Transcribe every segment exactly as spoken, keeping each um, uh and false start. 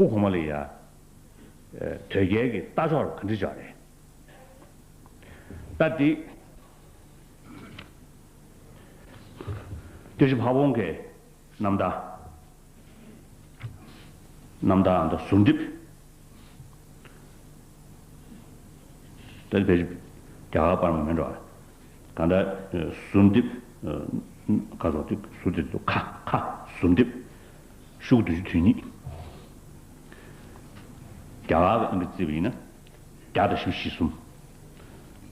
སྐུ་གོང་མ་ལ་ཡ། དོལ་རྒྱལ་གྱི་ལྟ་ཕྱོགས་ག་འདྲ་ཅིག་རེད། ད་འདི། སྐྱབས་རྗེ་ཕ་བོང་ཁའི་རྣམ་ཐར། རྣམ་ཐར་འདི་ཟུར་འདེབས། ད་ཕལ་ཆེར་རྒྱ་གར་པར་མ་མིན་འགྲོ། གང་ལྟར་ཟུར་འདེབས། ཁ་སོགས་དེ་ཟུར་དེ་ཁ་ཁ་ཟུར་འདེབས། ཤོག་བུ་བདུན་ཅུ་དོན་གཉིས། རྒྱ་གར་གྱི་ཨང་ཀི་བརྩིས་པ་ཡིན་ན་བརྒྱ་དང་བཞི་བཅུ་ཞེ་གསུམ།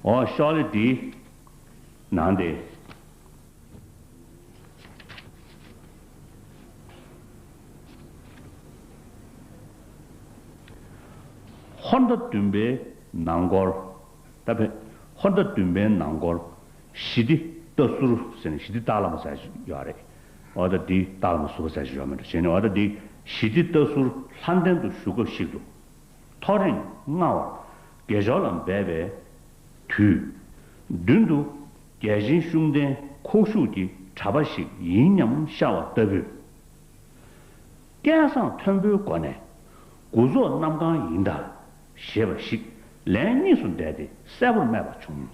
འོ་ཤོག་ལྷེ་འདིའི་ནང་དེ། ཧོར་ཟླ་བདུན་པའི་ནང་སྐོར། ད་ཕན་ཧོར་ཟླ་བདུན་པའི་ནང་སྐོར། ཞི་བདེ་ལྟ་ཟུར་ཟེར་ནས་ཞི་བདེ་སྟག་ལྷ་མོ་ཟེར་ཞིག་ཡོད་རེད། འོ་ད་འདི་སྟག་ལྷ་མོ་ཟུར་པ་ཟེར་ཞིག་ཡོད་མེད་འགྲོ་བྱས་ནས། འོ་ད་འདི་ཞི་བདེ་ལྟ་ཟུར་ལྷ་ལྡན་དུ་བཞུགས་སྐབས་ཤིག་ཏུ། ཐོ་རེངས་སྔ་བར་དགེ་སྦྱོར་ལ་འབད་པའི་དུས། མདུན་དུ་རྒྱལ་ཆེན་ཤུགས་ལྡན་ཁོག་ཞུགས་ཀྱི་གྲྭ་པ་ཞིག་ཡིན་སྙམ་ཤར་བ་ལྟ་བུས། སྐད་གསང་མཐོན་པོའི་སྒོ་ནས་དགུ་རྫོགས་གནམ་གང་ཡིན་ད་ཞེས་པ་ཞིག་ལན་གཉིས་སུ་བཟླས་ཏེ་གསལ་པོར་སྨྲས་པ་བྱུང་།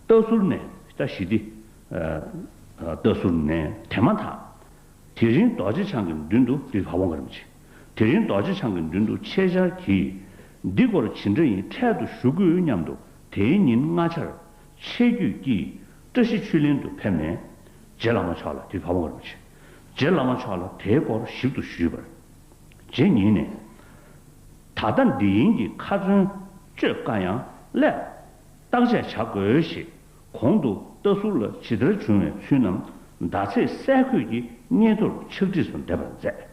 ལྟ་ཟུར་ནས། ད་ཞི་བདེ་ལྟ་ཟུར་ནས་དེ་མ་ཐག་དེ་རིང་རྡོ་རྗེ་འཆང་གི་མདུན་དུ། འདི་ཕ་བོང་ཁ་རིན་པོ་ཆེ། དེ་རིང་རྡོ་རྗེ་འཆང་གི་མདུན་དུ་ཆེད་བཅར་གྱིས། འདི་སྐོར་ཇི་འདྲ་ཡིན་འཕྲལ་དུ་ཞུ་དགོས་སྙམ་དུ་དེའི་ཉིན་སྔ་ཆར་ཆེད་བསྐྱོད་ཀྱིས་བཀྲ་ཤིས་ཆོས་གླིང་དུ་ཕེབས་ནས་རྗེ་བླ་མ་མཆོག་ལ། འདི་ཕ་བོང་ཁ་རིན་པོ་ཆེ། རྗེ་བླ་མ་མཆོག་ལ་དེའི་སྐོར་ཞིབ་ཏུ་ཞུས་པར། རྗེ་ཉིད་ནས། ད་ལྟ་འདི་ཡིན་གྱི་ཁ་ཚོན་གཅོད་དཀའ་ཡང་སླད་བརྟག་དཔྱད་བྱ་དགོས་ཞེས། གོང་དུ་ལྟ་ཟུར་ལ་ཇི་ལྟར་བྱུང་བའི་ཚུལ་རྣམས་ཟླ་ཚེས་སྲས་འཁོད་ཀྱི་སྙན་ཐོར་ཕྱག་བྲིས་སུ་འདེབས་པར་མཛད།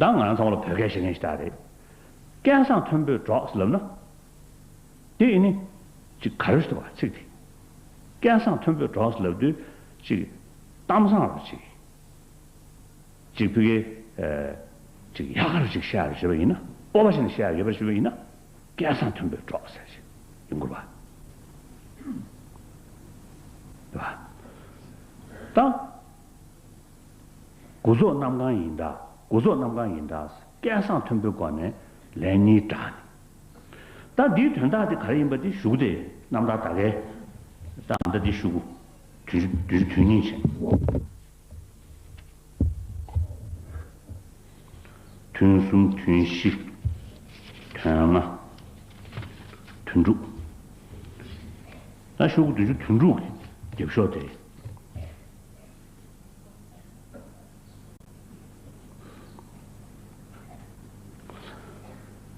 ད་ང་རང་ཚང་མ་ལ་བོད་སྐད་བཤད་མཁན་ཞིག་ད་རེད། སྐད་གསང་མཐོན་པོས་སྒྲོགས་ལབ་ན། དེ་ཡིན་ནི་ཅིག་ག་རེ་ཞིག་འདུག་བ། ཚིག་དེ། སྐད་གསང་མཐོན་པོས་སྒྲོགས་ལབ་དུས་ཅིག་གཏམ་བཟང་རུ་ཅིག་ཅིག་ཕ་གི། ཨ། ཅིག་ཡག་ག་རུ་ཅིག་བཤད་རུ་བྱེད་པ་ཡིན་ན། སྤོབས་པ་ཞིག་ནས་བཤད་ཡོད་པར་བྱེད་པ་ཡིན་ན། སྐད་གསང་མཐོན་པོས་སྒྲོགས་ཟེར་ཞིག་ཡོང་དགོས་པ། རེད་པ། ད། དགུ་རྫོགས་གནམ་གང་ཡིན་ད། དགུ་རྫོགས་གནམ་གང་ཡིན་ད། སྐད་གསང་མཐོན་པོའི་སྒོ་ནས་ལན་གཉིས་བསྒྲགས་ནས། ད་འདིའི་དོན་དག་དེ་ག་རེ་ཡིན་པ་དེ་གཞུག་དེ་རྣམ་ཐར་ད་གའི། ད་ད་འདི་གཞུག་གུ་བདུན་ཅུ་བདུན་ཅུ་དོན་གཉིས་བྱས། དོན་གསུམ། དོན་བཞི། དོན་ལྔ། དོན་དྲུག་ད་གཞུག་གུ་བདུན་ཅུ་དོན་དྲུག་གི་རྒྱབ་ཤོག་དེ།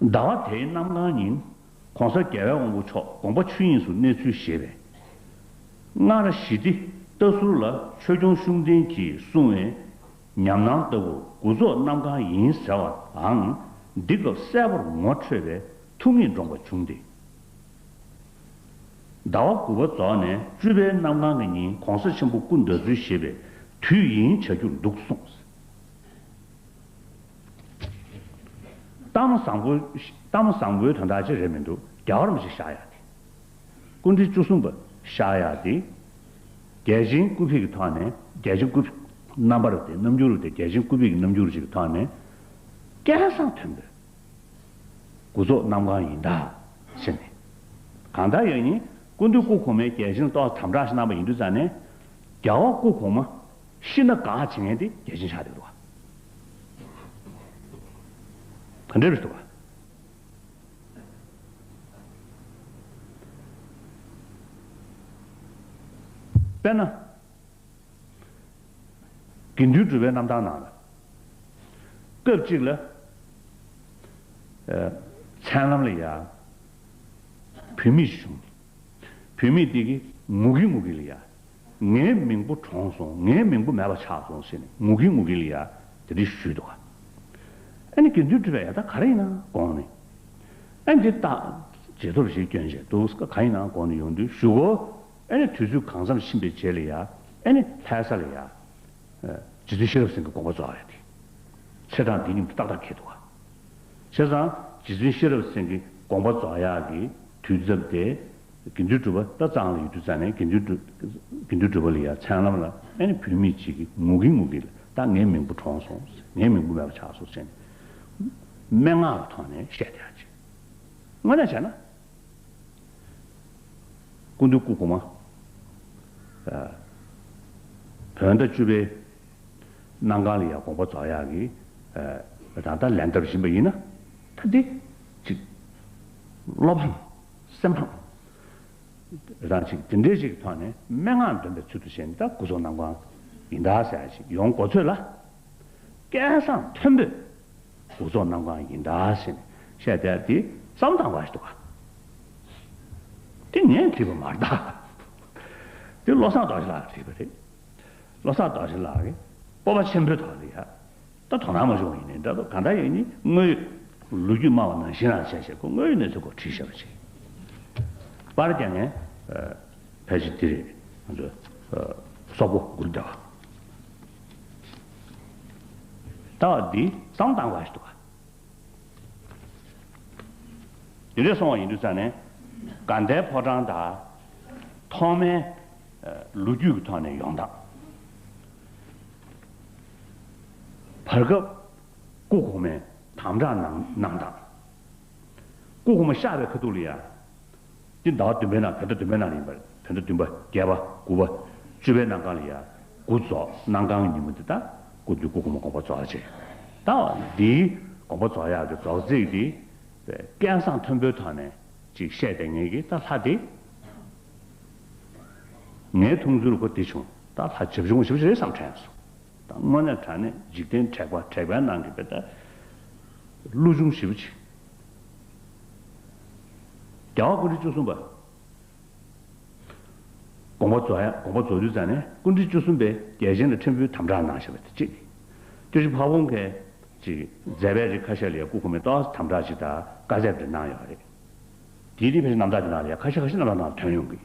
ཟླ་བ་དེའི་གནམ་གང་ཉིན་༸གོང་ས་༸རྒྱལ་བའི་དབང་པོ་མཆོག་དགོངས་པ་ཆོས་དབྱིངས་སུ་གནས་ཚུལ་ཞེས་པས། སྔར་ཞི་བདེ་ལྟ་ཟུར་ལ་ཆོས་སྐྱོང་ཤུགས་ལྡན་གྱིས་གསུངས་པའི་ཉམས་སྣང་ལྟ་བུར་དགུ་རྫོགས་གནམ་གང་ཡིན་ཟེར་བའང་འདི་སྐབས་གསལ་པོར་ངོ་འཕྲོད་པའི་ཐུགས་ངེས་འདྲོངས་པ་བྱུང་སྟེ། ཟླ་བ་དགུ་པ་རྫོགས་ནས་བཅུ་པའི་གནམ་གང་གི་ཉིན་༸གོང་ས་ཆེན་པོ་སྐུ་ཟླ་ཚུལ་ཞེས་པའི་དུས་ཡིན་བྱ་རྒྱུར་འདུག་གསུངས། གཏམ་བཟང་པོ། གཏམ་བཟང་པོའི་དོན་དག་ཅིག་རེད་མི་འདུག་རྒྱལ་བ་རིན་པོ་ཆེ་བཞག་ཡག་དེ། སྐུ་ཕྲེང་བཅུ་གསུམ་པ་བཞག་ཡག་དེ། རྒྱལ་ཆེན་སྐུ་ཕེབས་ཀྱི་ཐོག་ནས། རྒྱལ་ཆེན་སྐུ་ཕེབས་རྣམ་པར་དེ་རྣམ་འགྱུར་དེ། རྒྱལ་ཆེན་སྐུ་ཕེབས་ཀྱི་རྣམ་འགྱུར་ཅིག་གི་ཐོག་ནས། སྐད་གསང་མཐོན་པོས། དགུ་རྫོགས་གནམ་གང་ཡིན་ད། ཟེར་ནས། གང་ལྟར་ཡང་ནི་སྐུ་མདུན་སྐུ་གོང་མའི་རྒྱལ་ཆེན་ཏོག་དམ་དྲག་ཞིག་གནང་བ་ཡིན་དུས་ཙང་ནས། རྒྱལ་བ་སྐུ་གོང་མ་ཤི་ན་དགའ་བྱེད་མཁན་དེ་རྒྱལ་ཆེན་ཆགས་བསྡད་འདུག་བ། ག་འདྲ་རེད་འདུག་བ། དཔེར་ན། དགེ་འདུན་གྲུབ་པའི་རྣམ་ཐར་ནང་ལ། སྐབས་གཅིག་ལ། ཨ། མཚན་ལམ་ལ་ཡ། བུད་མེད་ཞིག་བྱུང་། བུད་མེད་དེ་གིས་ངུ་གིན་ངུ་གིན་ལ་ཡ། ངའི་མིང་པོ་གྲོངས་སོང་། ངའི་མིང་པོ་མེད་པ་ཆགས་སོང་ཟེར་ནས་ངུ་གིན་ངུ་གིན་ལ་ཡ། དེ་འདྲ་ཞུས་འདུག་ག་ཨ་ནི་དགེ་འདུན་གྲུབ་པས་ཡ་ད་ག་རེ་ཡིན་ན་དགོངས་ནས། ཨ་ནི་འདི་ལྟ། རྗེས་ཐོབ་ཞིག་སྐྱོན་བྱས་འདུག་ག་ག་ཡིན་ན་དགོངས་ནས་ཡོང་དུས་གཞུག་གུ། ཨ་ནི་དུས་ཚོད་གང་འཚམ་ཕྱིན་པའི་རྗེས་ལ་ཡ། ཨ་ནི་ལྷ་ས་ལ་ཡ། རྗེ་བཙུན་ཤེས་རབ་སེང་གེ་དགོངས་པ་རྫོགས་ཡ་དེ། ཚེས་གྲངས་འདི་མཉམ་དུ་ཏག་ཏག་འཁེལ་འདུག་ག་བྱས་ཙང་རྗེ་བཙུན་ཤེས་རབ་སེང་གེ་དགོངས་པ་རྫོགས་ཡག་གི་དུས་ཚོད་དེ། དགེ་འདུན་གྲུབ་པ་ད་གཙང་ལ་ཡོད་དུས་ཙང་ནས་དགེ་འདུན་གྲུབ་དགེ་འདུན་གྲུབ་པ་ལ་ཡ་མཚན་ལམ་ལ་ཨ་ནི་བུད་མེད་ཅིག་གིས་ངུ་གིན་ངུ་གིན་ལ་ད་ངའི་མིང་པོ་གྲོངས་སོང་། ངའི་མིང་པོ་མེད་པ་ཆགས་སོང་ཟེར་ནས་སྨྲེ་སྔགས་ཀྱི་ཐོག་ནས་བཤད་བསྡད་ཡ་ཅིག་དངོས་གནས་བྱས་ན། སྐུ་མདུན་སྐུ་གོང་མ། ཨ། བོད་ཟླ་བཅུ་པའི་གནམ་གང་ལ་ཡང་དགོངས་པ་རྫོགས་ཡག་གི། ཨ། ད་ལྟ་ལན་བཏབ་བཞིན་པ་ཡིན་ན། ད་འདི་ཅིག་བློ་ཕམ། སེམས་ཕམ། རང་ཅིག་དེ་འདྲའི་ཅིག་ཐོག་ནས་སྨྲེ་སྔགས་འདོན་པའི་ཚུལ་དུ་བྱས་ནས་ད་སྐུ་ཚོགས་གནམ་གང་ཡིན་ད་ཟེར་ཡ་ཅིག་ཡོང་གོ་ཚོད་ལ། སྐལ་བཟང་མཐོན་པོས་སྐུ་ཚོགས་གནམ་གང་ཡིན་ད་ཟེར་ནས་བཤད་བསྡད་དེ་བསམ་བཏང་བ་ཞིག་འདུག་ག་དེ་ངས་བྲིས་པ་མ་རེད་ད། དེ་བློ་བཟང་རྡོ་རྗེ་ལགས་བྲིས་པ་རེད། བློ་བཟང་རྡོ་རྗེ་ལགས་ཀྱིས་སྤོབས་པ་ཆེན་པོའི་ཐོག་ལ་ཡ། ད་དོ་སྣང་མ་བྱུང་བ་ཡིན་ནའི་འདྲ་འདུག་གང་ལྟར་ཡིན་ནའི་དངོས་ཡོད་ལོ་རྒྱུས་སྨྲ་བ་ནང་བཞིན་རང་བྱས་བྱས་ཁོ་དངོས་ཡོད་གནས་ཚུལ་སྐོར་བྲིས་བཞག་པ་ཅིག་པར་རྒྱག་མཁན། ཨ། ཕལ་ཆེར་འདི་རེད། ང་ཚོ། ཨ། སོག་པོ་མགུར་སྡེ་བ། ད་འདི་བསམ་བཏང་བ་ཞིག་འདུག་ག་དེ་འདྲ་སོང་བ་ཡིན་དུས་ཙང་ནས་དགའ་ལྡན་ཕོ་བྲང་དང་ཐོག་མའི། ཨ། ལོ་རྒྱུས་ཀྱི་ཐོག་ནས་ཡོང་སྟངས། བར་སྐབས་སྐུ་གོང་མས་དམ་བསྒྲགས་གནང་གནང་སྟངས། སྐུ་གོང་མ་གཤེགས་པའི་ཁ་ཐུག་ལ་ཡ། འདི་ཟླ་བ་བདུན་པའི་ནང་བོད་ཟླ་བདུན་པའི་ནང་ལ་ཡིན་པ་རེད། བོད་ཟླ་བདུན་པ་བརྒྱད་པ་དགུ་པ་བཅུ་པའི་ནང་གང་ལ་ཡ། དགུ་རྫོགས་གནམ་གང་ཉིན་མོ་འདི་ད་སྐུ་མདུན་སྐུ་གོང་མ་དགོངས་པ་རྫོགས་ཡ་བྱས། ད་འདིའི་དགོངས་པ་རྫོགས་ཡག་གི་རྫོགས་ཚིག་འདི། སྐལ་བཟང་མཐོན་པོའི་ཐོག་ནས་ཅིག་བཤད་བསྡད་མཁན་གྱི་ད་ལྷ་དེ། ངའི་མཐོང་ཚུལ་ཁོ་དེ་བྱུང་། ད་ལྷ་བྱབ་ཆུང་ཞེ་པོ་ཅིག་རེད་བསམ་དྲན་སོང་། ད་དངོས་གནས་དྲང་གནས་འཇིག་རྟེན་དྲེགས་པ་དྲེགས་པའི་ནང་གི་དཔེ་ད། ཀླུ་ཆུང་ཞེ་པོ་ཅིག་རྒྱལ་བ་སྐུ་ཕྲེང་བཅུ་གསུམ་པ། དགོངས་པ་རྫོགས་ཡ་དགོངས་པ་རྫོགས་དུས་ཙང་ནས་སྐུ་ཕྲེང་བཅུ་གསུམ་པས་རྒྱལ་ཆེན་ལ་ཕྲན་བུའི་དམ་བསྒྲགས་གནང་བཞག་པ་དེ་གཅིག་སྐྱབས་རྗེ་ཕ་བོང་ཁས་ཅིག་མཛད་པའི་རིགས་ཁ་ཤས་ལ་ཡ་སྐུ་གོང་མས་ཏོག་ཙམ་དམ་བསྒྲགས་ཅིག་དང་བཀའ་སྩལ་དེ་གནང་ཡོད་རེད། དེའི་རིགས་ཕལ་ཆེར་རྣམ་ཐར་དེ་ནང་ལ་ཡ་ཁ་ཤས་ཁ་ཤས་རྣམ་ཐར་ནང་ཐོན་ཡོང་གི།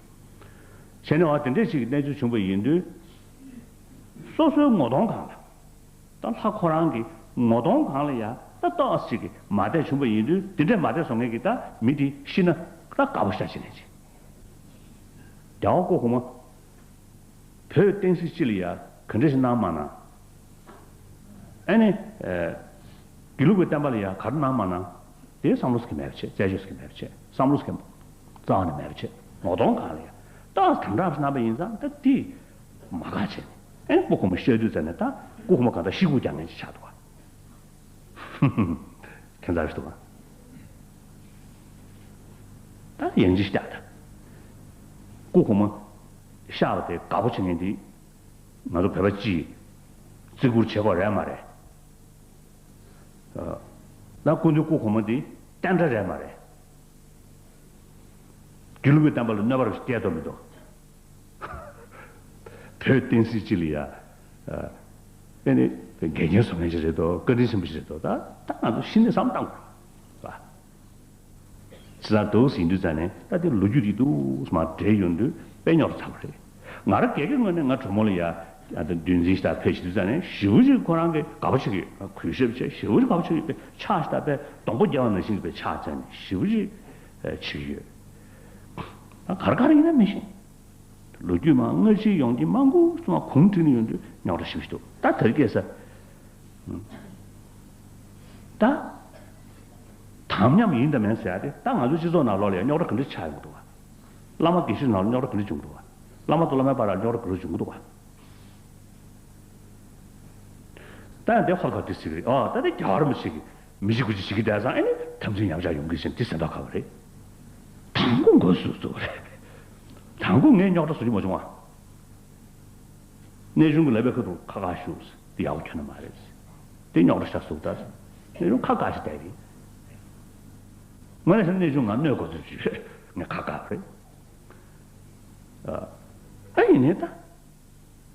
བྱས་ནས་འོ་དེ་འདྲས་ཅིག་གི་གནས་ཚུལ་བྱུང་བ་ཡིན་དུས། སོ་སོའི་ངོ་གདོང་སྒང་ལ། ད་ལྷ་ཁོ་རང་གི་ངོ་གདོང་སྒང་ལ་ཡ་ད་ཏོག་ཙམ་ཅིག་གི་མ་བདེ་བྱུང་བ་ཡིན་དུས་དེ་འདྲས་མ་བདེ་བཟོ་མཁན་གྱི་ད་མི་དེ་ཤི་ན་ད་དགའ་པོ་ཤ་ཆེ་ནས་ཅི། རྒྱལ་བ་སྐུ་གོང་མ། བོད་བསྟན་སྲིད་སྤྱི་ལ་ཡ་ག་འདྲ་ཞིག་གནང་མ་གནང་། ཨ་ནི། ཨེ། དགེ་ལུགས་པའི་བསྟན་པ་ལ་ཡ་ག་རེ་གནང་མ་གནང་། དེ་བསམ་བློ་ཟེར་མཁན་མེད་པ་བྱས། རྩད་གཅོད་ཟེར་མཁན་མེད་པ་བྱས། བསམ་བློ་ཟེར་མཁན་རྩ་བ་ནས་མེད་པ་བྱས། ངོ་གདོང་སྒང་ལ་ཡ་ཏོག་ཙམ་དམ་བསྒྲགས་ཤིག་གནང་པ་ཡིན་ཙང་ད་དེ་མ་དགའ་བྱས་ནས་ཨ་ནི་སྐུ་གོང་མ་གཤེགས་དུས་ཙམ་ནས་ད་སྐུ་གོང་མ་གང་ལྟར་ཤི་སྒུག་རྒྱག་མཁན་ཅིག་ཆགས་འདུག་ག་ཁྱད་མཚར་ཞིག་འདུག་ག་ད་ཡང་ཅིག་བཤད་ད། སྐུ་གོང་མ་གཤེགས་པ་དེ་དགའ་པོ་བྱེད་མཁན་དེ་ང་ཚོ་བོད་པ་སྤྱིས་བརྩི་བཀུར་བྱེད་དགོས་རེད་མ་རེད། ཨ། ད་སྐུ་མདུན་སྐུ་གོང་མ་དེ་བསྟན་དགྲ་རེད་མ་རེད། དགེ་ལུགས་པའི་བསྟན་པ་ལ་གནོད་པ་རེ་སྐྱེལ་འདོད་མི་འདུག་བོད་བསྟན་སྲིད་སྤྱི་ལ་ཡ། ཨ། ཨེ་ནི་འགལ་རྐྱེན་བཟོ་མཁན་ཞིག་རེད་དོ། བཀའ་དྲིན་ཆེན་པོ་ཞིག་རེད་དོ། ད་ད་ང་ཚོ་གཞི་ནས་བསམ་བཏང་དགོས་རེད། ཇི་ལྟར་འདུག་ཟིན་དུས་ཙང་ནས་ད་དེ་ལོ་རྒྱུས་དེ་འདུག་མ་འདྲེས་ཡོང་དུས་དཔེ་རྙོག་དྲ་ཚ་པོ་རེད། ང་རང་སྒེར་གྱི་ངོས་ནས་ང་གྲོགས་མོ་ལ་ཡ་ཨ་ད་འདུལ་འཛིན་ཞིག་དང་ཕེབས་ཤིག་དུས་ཙང་ནས་ཞེ་པོ་ཅིག་ཁོ་རང་གིས་དགའ་པོ་བྱེད་ཀྱི་ཡོད། གུས་ཞབས་བྱས་ཞེ་པོ་ཅིག་དགའ་པོ་བྱེད་ཀྱི་ཡོད། དཔེ་ཕྱག་ཞིག་དང་དཔེ་སྡོང་པོ་རྒྱག་པ་ནང་བཞིན་གྱི་དཔེ་ཕྱག་བཙལ་ནས་ཞེ་པོ་ཅིག་བྱེད་ཀྱི་ཡོད། ད་ག་རེ་ག་རེ་ཡིན་ན་མི་ཤེས། ལོ་རྒྱུས་མང་སྔ་ཕྱི་ཡོང་གི་མང་པོ་སོང་བ་གུང་བསྒྲིགས་ནས་ཡོང་དུས་རྙོག་དྲ་ཞེ་པོ་ཅིག་འདུག་ད་དེ་རིང་ཁ་སང་། ད། དམ་ཉམས་ཡིན་དང་མིན་ཟེར་ཡ་དེ་ད་ང་ཚོའི་སྤྱི་ཚོགས་ནང་ལོགས་ལ་ཡང་རྙོག་དྲ་ག་འདྲ་ཆགས་ཡོང་གི་འདུག་བ། བླ་མ་དགེ་བཤེས་ནང་ལ་རྙོག་དྲ་ག་འདྲ་བྱུང་གི་འདུག་བ། བླ་མ་དང་བླ་མའི་བར་ལ་རྙོག་དྲ་ག་འདྲ་བྱུང་གི་འདུག་བ། ད་ཡང་དེ་ཧོར་ཁ་དེ་ཟེར་གི་རེད། ཨ་ད་དེ་རྒྱལ་བ་རིན་པོ་ཆེ་གིས་མི་ཤི་དགུ་ཤི་བྱེད་ཀྱི་བསྡད་ཙང་ཨེ་ནི་དམ་ཚིག་ཉམས་ཆག་ཡོང་གི་ཟེར་དེ་ཟེར་མདོག་ཁ་པོ་རེད། དང་པོ་མགོ་ཟུག་ཟུག་རེད། དང་པོ་ངས་རྙོག་དྲ་བཟོ་རྒྱུ་མ་བྱུང་བ། གནས་ཆུང་གི་ལག་པའི་ཁ་ཐུག་ཁ་ཁ་བཞུགས། དེ་ཡག་པོ་ཁྱོན་ནས་མ་རེད། དེ་རྙོག་དྲ་ཤ་ཟུག་ད། གནས་ཆུང་ཁ་ཁ་ཞིག་བསྡད་རེད། ངོས་ནས་གནས་ཆུང་ང་གནོད་དགོས་ཚུལ་ཅིག་ངས་ཁ་ཁ་རེད། ཨ་ཡིན་ནའི་ད།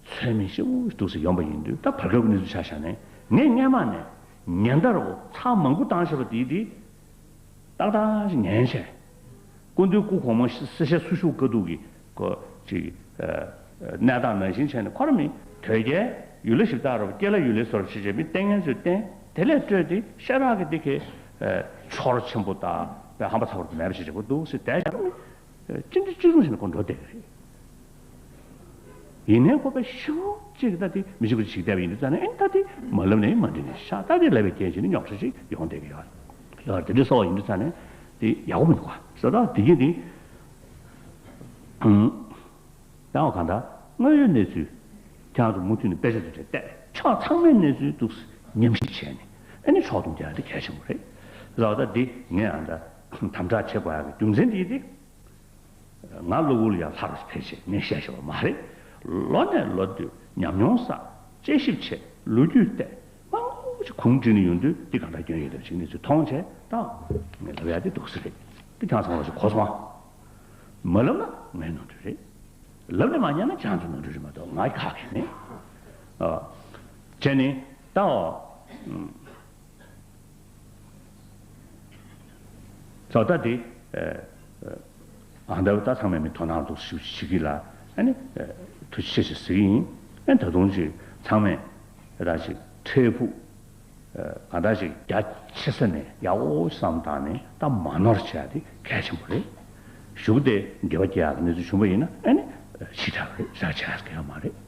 ཚོད་མེད་ཞེ་པོ་འདུག་སེ་ཡོང་པ་ཡིན་དུས་ད་བར་སྐབས་ཀྱི་གནས་ཚུལ་ཆ་བཞག་ནས་ངས་སྔས་མ་ནས་ཉིན་ལྟར་འོ་ཚར་མང་པོ་བཏང་བཞག་པ་དེ་དེ། ཏག་ཏག་ཅིག་ཉན་བྱས། སྐུ་མདུན་སྐུ་གོང་མ་གསེར་ཞལ་སུ་བཞུགས་དཀའ་སྡུག་གི་ཁོ་ཅིག་ཨ་ཨ་གནས་སྟངས་ནང་བཞིན་བྱས་ནས་ཁོ་རང་མི་དོལ་རྒྱལ་ཡུལ་ལྷ་གཞི་བདག་རབ་སྐྱེས་ལྷ་ཡུལ་ལྷའི་བཟོ་འདྲ་ཞིག་བྱས་མི་ལྟས་ངན་ཚོས་བསྟན་དེ་ལས་སྤྲོས་ཏེ་ཤ་རག་གི་འདི་གའི་ཨ་ཆོ་རོག་ཆེན་པོ་དང་དཔེ་ཧམ་པ་ཚ་བོར་དུ་མེད་པ་ཞིག་བྱེད་དགོས་འདུག་ཟེར་བསྡད་བཞག་ནི། ཅི་འདྲ་ཅི་རུང་ཞིག་ན་ཁོ་འགྲོ་བསྡད་ཀྱི་རེད། ཡིན་ནའི་ཁོ་པའི་ཤི་བོ་གཅིག་ད་དེ་མི་ཤི་བོ་ཞིག་བསྡད་པ་ཡིན་དུས་ཙང་ནས། ཨེ་ད་དེ་མ་ལབ་ནས་མ་འགྲིག་ནས་ཤག་ད་དེ་ལབ་པའི་རྐྱེན་བྱས་ནས་རྙོག་དྲ་ཞིག་ཡོང་བསྡད་ཀྱི་ཡོད། ཡོད་དེ་འདྲ་སོགས་ཡིན་དུས་ཙང་ནས་དེ་ཡག་པོ་མི་འདུག་ག་ཟེར། ད་དེ་གི་དེ། ཨང་། ད་འོ་གང་ལྟར་དངོས་ཡོད་གནས་ཚུལ་ཁྱེད་རང་ཚོ་མུ་མཐུད་ནས་དཔེ་ཆ་དེ་འདྲ་བལྟས། ཕྱོགས་ཚང་མའི་གནས་ཚུལ་འདུག་ཉམས་ཞིབ་བྱས་ནས། ཨ་ནི་ཕྱོགས་བསྡོམས་རྒྱག་ཡ་དེ་གལ་ཆེན་པོ་རེད། ལགས། ད་འདི་ངས་ཨ་ད་དམ་དྲག་བྱེད་དགོས་ཡ་གི་རྒྱུ་མཚན་དེ་དེ། ང་གློ་བུར་ཡར་ལྷ་རུ་ཕེབས་བྱས་ངས་བཤད་བཞག་པ་མ་རེད། ལོ་ནས་ལོ་བསྟུད་ཉམས་མྱོང་བསགས། དཔྱད་ཞིབ་བྱས། ལོ་རྒྱུས་བལྟས། མང་པོ་ཞིག་གུང་བསྒྲིགས་ནས་ཡོང་དུས་འདི་གང་འདྲ་སྐྱོན་ཡོད་དམ་ཞིག་གནས་ཚུལ་མཐོང་བྱས། ད་ངས་ལབ་ཡ་དེ་འདུག་སེ་རེད། འདི་ཁྱེད་ཚང་མ་ཞིག་གོ་སོང་ཨ། མ་ལབ་ན་ངའི་ནོར་འཁྲུལ་རེད། ལབ་ནས་མ་ཉན་ན་ཁྱེད་ཚོའི་ནོར་འཁྲུལ་རེད་མ་གཏོགས་ང་ཁག་གི་མེད། ཨ། བྱས་ནས་ད། ཨ། ཚོགས་ད་དེ། ཨ། ད་ད་ཚང་མས་མི་དོ་སྣང་འདུག་ཞུ་ཞིག་གི་ལ། ཨ་ནི། ཐུགས་རྗེ་ཆེ་ཞེས་ཟེར་གྱི་ཡིན། ཨ། ད་དུང་ཅིག་ཚང་མས་ད་ཅིག་འཕྲལ་ཕུགས། ཨ། གང་ལྟར་ཞིག་རྒྱ་ཆེ་ས་ནས་ཡག་པོ་བསམ་བཏང་ནས་ད་མ་ནོར་བྱས་ཏེ་གལ་ཆེན་པོ་རེད། གཞུག་དེ་འགྱོད་པ་སྐྱེ་ཡག་གི་གནས་ཚུལ་བྱུང་བ་ཡིན་ན། ཨ་ནི་ཞི་དྲག་རེད། ཟ་བྱ་གལ་མ་རེད།